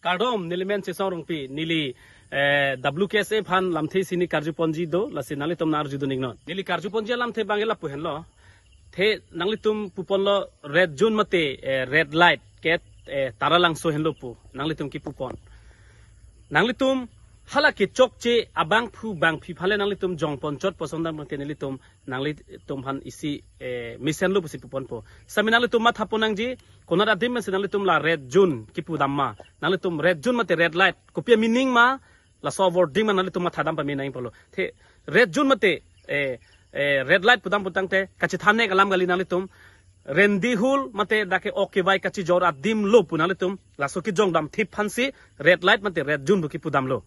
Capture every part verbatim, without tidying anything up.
Kardom, neli men Chesong Rongpi, neli eh, W K S A aphan lamthe isi neli karju ponji do, lasi nanglitum nang-arju dun iknon. Neli karju ponji alamthe abang ke lapu henlo. The nanglitum puponlo red zone mate eh, red light ke eh, Taralangso henlo pu. Nanglitum kipu pon. Nanglitum hala kechokche abangphu bangphi aphan le nanglitum jong ponchot pu asonte abang ke nelitum nanglitum aphan isi eh, mesenlo pusi puponpo. Sami nanglitum matha pon nangji, konat adim si nanglitum la red zone kipu dam ma. Nanglitum red zone mate red light kopi a-meaning ma, laso wording ma nanglitum matha dam pame nangji pulo. The red zone mate eh, eh, red light pudam putangte kachethan-ek alam kali nanglitum. Rendi hul mate dak ke ok kevai kachijor adim lo pu nanglitum laso kejong damthip aphansi red light mate red zone pu kipu damlo.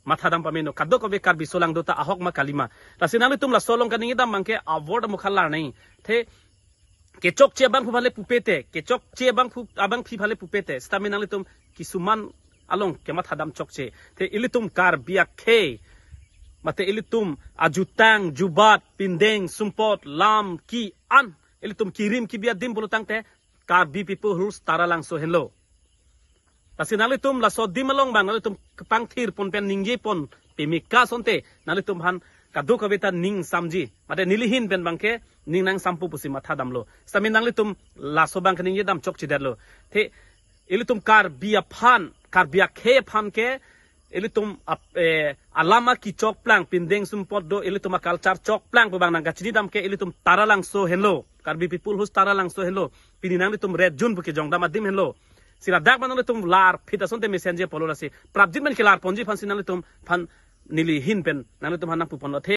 Matha dam pameno, kadokave Karbi aso langdota ahok ma kali ma. Lasi nanglitum laso along kaningje dam abang ke a-word amokha lar nangji. The kechokche abangphu aphan le pupe te, kechokche abangphu abangphi aphan le pupe te, sitame nanglitum kisuman along kematha dam chokche. The ilitum Karbi akhei mate ilitum ajutang, jubat, pindeng, sumpot, lam, ki an ilitum kirim kibi adim pulo tangte Karbi People's Hills Taralangso henlo. Lasi nanglitum laso adim along abang nanglitum kepangthir pon pen ningje pon peme ka asonte nanglitum aphan kadokave ta ning samji. Mate neli ahin pen abang ke ning nangsampo pusi matha damlo. Sami nanglitum laso abang ke ningje dam chokchedetlo. The ilitum Karbi aphan, Karbi akhei aphan ke ilitum ap, eh, alam akichokplang, pindeng sumpot do, ilitum a-culture chokplang pu abang nangkachini dam ke ilitum Taralangso henlo. Karbi People's Hills Taralangso henlo. Pini nanglitum red zone pu kejong dam adim henlo. Si ladak ma nanglitum larphit asonte mesenji pulo, lasi prapjin pen kelar ponji aphansi nanglitum aphan neli ahin pen nanglitum aphan nangpu ponlo. The